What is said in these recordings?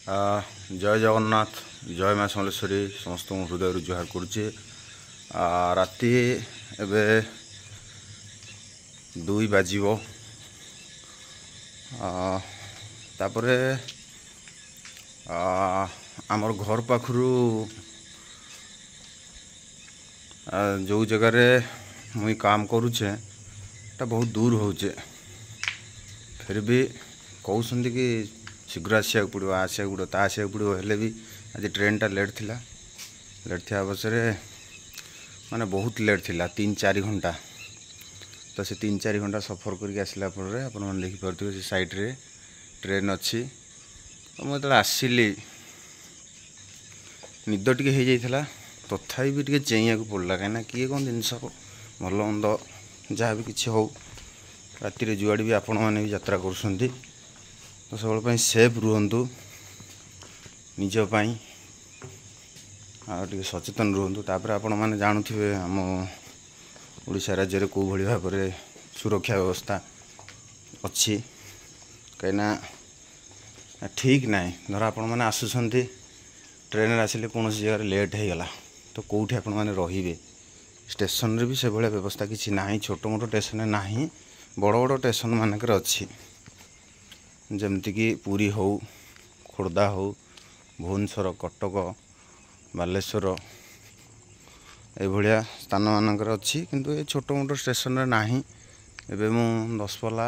ଜୟ ଜଗନ୍ନାଥ, ଜୟ ମା ସମଲେଶ୍ୱରୀ। ସମସ୍ତଙ୍କୁ ହୃଦୟରୁ ଜୁହାର କରୁଛି। ରାତି ଏବେ 2 ବାଜିବ। ତାପରେ ଆମର ଘର ପାଖରୁ ଯେଉଁ ଜାଗାରେ ମୁଇଁ କାମ କରୁଛେ, ଏଟା ବହୁତ ଦୂର ହେଉଛେ। ଫିର୍ ବି କହୁଛନ୍ତି କି ଶୀଘ୍ର ଆସିବାକୁ ପଡ଼ିବ, ଆସିବାକୁ ପଡ଼ିବ, ତା ଆସିବାକୁ ପଡ଼ିବ। ହେଲେ ବି ଆଜି ଟ୍ରେନ୍ଟା ଲେଟ୍ ଥିଲା। ଲେଟ୍ ଥିବା ଅବସରରେ, ମାନେ ବହୁତ ଲେଟ୍ ଥିଲା, 3-4 ଘଣ୍ଟା। ତ ସେ 3-4 ଘଣ୍ଟା ସଫର କରିକି ଆସିଲା ପରେ ଆପଣମାନେ ଦେଖିପାରୁଥିବେ, ସେ ସାଇଡ଼୍ରେ ଟ୍ରେନ୍ ଅଛି। ତ ମୁଁ ଯେତେବେଳେ ଆସିଲି, ନିଦ ଟିକେ ହେଇଯାଇଥିଲା, ତଥାପି ବି ଟିକେ ଚେଇଁବାକୁ ପଡ଼ିଲା, କାହିଁକିନା କିଏ କ'ଣ ଜିନିଷ ଭଲ ମନ୍ଦ ଯାହା ବି କିଛି ହଉ। ରାତିରେ ଯୁଆଡ଼େ ବି ଆପଣମାନେ ବି ଯାତ୍ରା କରୁଛନ୍ତି, ତ ସବୁବେଳେ ପାଇଁ ସେଫ୍ ରୁହନ୍ତୁ ନିଜ ପାଇଁ, ଆଉ ଟିକେ ସଚେତନ ରୁହନ୍ତୁ। ତାପରେ ଆପଣମାନେ ଜାଣୁଥିବେ ଆମ ଓଡ଼ିଶା ରାଜ୍ୟରେ କେଉଁ ଭଳି ଭାବରେ ସୁରକ୍ଷା ବ୍ୟବସ୍ଥା ଅଛି, କାହିଁକିନା ଠିକ୍ ନାହିଁ। ଧର ଆପଣମାନେ ଆସୁଛନ୍ତି ଟ୍ରେନ୍ରେ, ଆସିଲେ କୌଣସି ଜାଗାରେ ଲେଟ୍ ହେଇଗଲା, ତ କେଉଁଠି ଆପଣମାନେ ରହିବେ? ଷ୍ଟେସନରେ ବି ସେଭଳିଆ ବ୍ୟବସ୍ଥା କିଛି ନାହିଁ। ଛୋଟ ମୋଟ ଷ୍ଟେସନରେ ନାହିଁ, ବଡ଼ ବଡ଼ ଷ୍ଟେସନ ମାନଙ୍କରେ ଅଛି, ଯେମିତିକି ପୁରୀ ହଉ, ଖୋର୍ଦ୍ଧା ହଉ, ଭୁବନେଶ୍ୱର, କଟକ, ବାଲେଶ୍ୱର, ଏଇଭଳିଆ ସ୍ଥାନମାନଙ୍କରେ ଅଛି, କିନ୍ତୁ ଏ ଛୋଟ ମୋଟ ଷ୍ଟେସନରେ ନାହିଁ। ଏବେ ମୁଁ ଦଶପଲ୍ଲା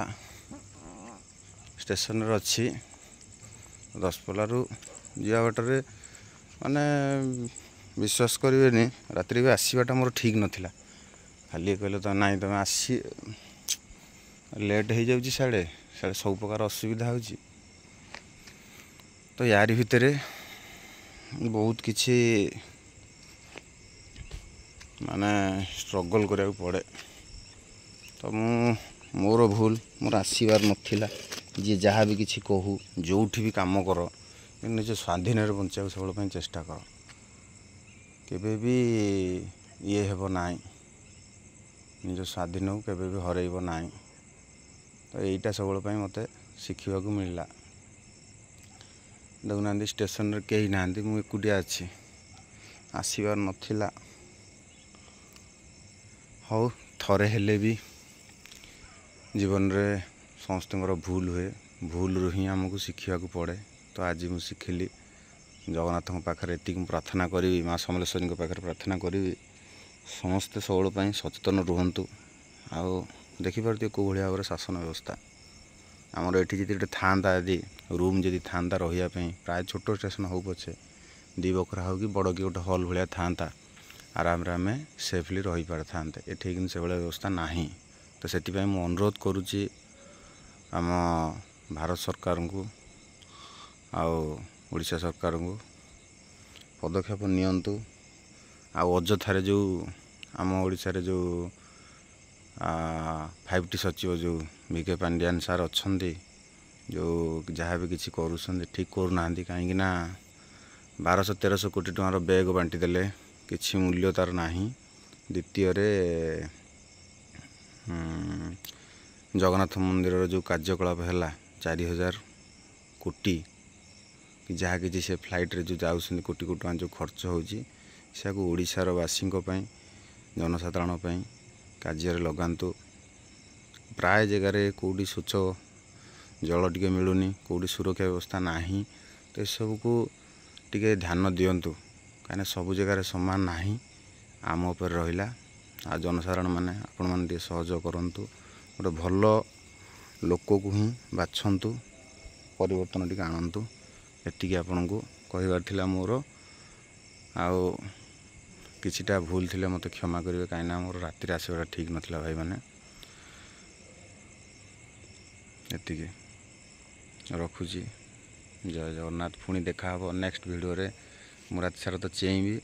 ଷ୍ଟେସନରେ ଅଛି। ଦଶପଲ୍ଲାରୁ ଯିବା ବାଟରେ, ମାନେ ବିଶ୍ୱାସ କରିବେନି, ରାତିରେ ବି ଆସିବାଟା ମୋର ଠିକ୍ ନଥିଲା। ଖାଲି କହିଲେ ତ ନାଇଁ, ତୁମେ ଆସି ଲେଟ୍ ହେଇଯାଉଛି, ସିଆଡ଼େ ସିଆଡ଼େ ସବୁ ପ୍ରକାର ଅସୁବିଧା ହେଉଛି। ତ ୟାରି ଭିତରେ ବହୁତ କିଛି ମାନେ ଷ୍ଟ୍ରଗଲ୍ କରିବାକୁ ପଡ଼େ। ତ ମୁଁ ମୋର ଭୁଲ, ମୋର ଆସିବାର ନଥିଲା। ଯିଏ ଯାହା ବି କିଛି କହୁ, ଯେଉଁଠି ବି କାମ କର, କିନ୍ତୁ ନିଜ ସ୍ୱାଧୀନରେ ବଞ୍ଚିବାକୁ ସବୁବେଳେ ପାଇଁ ଚେଷ୍ଟା କର। କେବେ ବି ଇଏ ହେବ ନାହିଁ, ନିଜ ସ୍ୱାଧୀନକୁ କେବେ ବି ହରେଇବ ନାହିଁ। ତ ଏଇଟା ସବୁବେଳେ ପାଇଁ ମୋତେ ଶିଖିବାକୁ ମିଳିଲା। ଦେଖୁନାହାନ୍ତି, ଷ୍ଟେସନରେ କେହି ନାହାନ୍ତି, ମୁଁ ଏକୁଟିଆ ଅଛି। ଆସିବାର ନଥିଲା। ହଉ, ଥରେ ହେଲେ ବି ଜୀବନରେ ସମସ୍ତଙ୍କର ଭୁଲ ହୁଏ, ଭୁଲରୁ ହିଁ ଆମକୁ ଶିଖିବାକୁ ପଡ଼େ। ତ ଆଜି ମୁଁ ଶିଖିଲି। ଜଗନ୍ନାଥଙ୍କ ପାଖରେ ଏତିକି ମୁଁ ପ୍ରାର୍ଥନା କରିବି, ମା ସମଲେଶ୍ୱରୀଙ୍କ ପାଖରେ ପ୍ରାର୍ଥନା କରିବି, ସମସ୍ତେ ସବୁବେଳେ ପାଇଁ ସଚେତନ ରୁହନ୍ତୁ। ଆଉ ଦେଖିପାରୁଥିବେ କେଉଁ ଭଳି ଭାବରେ ଶାସନ ବ୍ୟବସ୍ଥା ଆମର ଏଠି। ଯଦି ଗୋଟେ ଥାଆନ୍ତା, ଯଦି ରୁମ୍ ଯଦି ଥାଆନ୍ତା ରହିବା ପାଇଁ, ପ୍ରାୟ ଛୋଟ ଷ୍ଟେସନ୍ ହଉ ପଛେ, 2 ବଖରା ହଉ କି ବଡ଼ କି ଗୋଟେ ହଲ୍ ଭଳିଆ ଥାଆନ୍ତା, ଆରାମରେ ଆମେ ସେଫଲି ରହିପାରିଥାନ୍ତେ ଏଠି। କିନ୍ତୁ ସେଭଳିଆ ବ୍ୟବସ୍ଥା ନାହିଁ। ତ ସେଥିପାଇଁ ମୁଁ ଅନୁରୋଧ କରୁଛି ଆମ ଭାରତ ସରକାରଙ୍କୁ ଆଉ ଓଡ଼ିଶା ସରକାରଙ୍କୁ, ପଦକ୍ଷେପ ନିଅନ୍ତୁ। ଆଉ ଅଯଥାରେ ଯେଉଁ ଆମ ଓଡ଼ିଶାରେ ଯେଉଁ 5ଟି ସଚିବ ଯେଉଁ ଭି କେ ପାଣ୍ଡିଆନ ସାର୍ ଅଛନ୍ତି, ଯେଉଁ ଯାହା ବି କିଛି କରୁଛନ୍ତି ଠିକ୍ କରୁନାହାନ୍ତି, କାହିଁକିନା 1200 1300 କୋଟି ଟଙ୍କାର ବ୍ୟାଗ ବାଣ୍ଟି ଦେଲେ, କିଛି ମୂଲ୍ୟ ତା'ର ନାହିଁ। ଦ୍ୱିତୀୟରେ ଜଗନ୍ନାଥ ମନ୍ଦିରର ଯେଉଁ କାର୍ଯ୍ୟକଳାପ ହେଲା 4000 କୋଟି କି ଯାହା କିଛି, ସେ ଫ୍ଲାଇଟ୍ରେ ଯେଉଁ ଯାଉଛନ୍ତି, କୋଟି କୋଟି ଟଙ୍କା ଯେଉଁ ଖର୍ଚ୍ଚ ହେଉଛି, ସେକୁ ଓଡ଼ିଶାର ବାସୀଙ୍କ ପାଇଁ, ଜନସାଧାରଣ ପାଇଁ କାର୍ଯ୍ୟରେ ଲଗାନ୍ତୁ। ପ୍ରାୟ ଜାଗାରେ କେଉଁଠି ସ୍ୱଚ୍ଛ ଜଳ ଟିକେ ମିଳୁନି, କେଉଁଠି ସୁରକ୍ଷା ବ୍ୟବସ୍ଥା ନାହିଁ। ତ ଏସବୁକୁ ଟିକେ ଧ୍ୟାନ ଦିଅନ୍ତୁ, କାହିଁକିନା ସବୁ ଜାଗାରେ ସମାନ ନାହିଁ। ଆମ ଉପରେ ରହିଲା, ଆଉ ଜନସାଧାରଣ ମାନେ ଆପଣମାନେ ଟିକେ ସହଯୋଗ କରନ୍ତୁ, ଗୋଟେ ଭଲ ଲୋକକୁ ହିଁ ବାଛନ୍ତୁ, ପରିବର୍ତ୍ତନ ଟିକେ ଆଣନ୍ତୁ। ଏତିକି ଆପଣଙ୍କୁ କହିବାର ଥିଲା ମୋର। ଆଉ କିଛିଟା ଭୁଲ ଥିଲେ ମୋତେ କ୍ଷମା କରିବେ, କାହିଁକିନା ମୋର ରାତିରେ ଆସିବାଟା ଠିକ୍ ନଥିଲା। ଭାଇମାନେ, ଏତିକି ରଖୁଛି। ଜୟ ଜଗନ୍ନାଥ। ପୁଣି ଦେଖାହେବ ନେକ୍ସଟ ଭିଡ଼ିଓରେ। ମୁଁ ରାତି ସାରା ତ ଚେଇଁବି।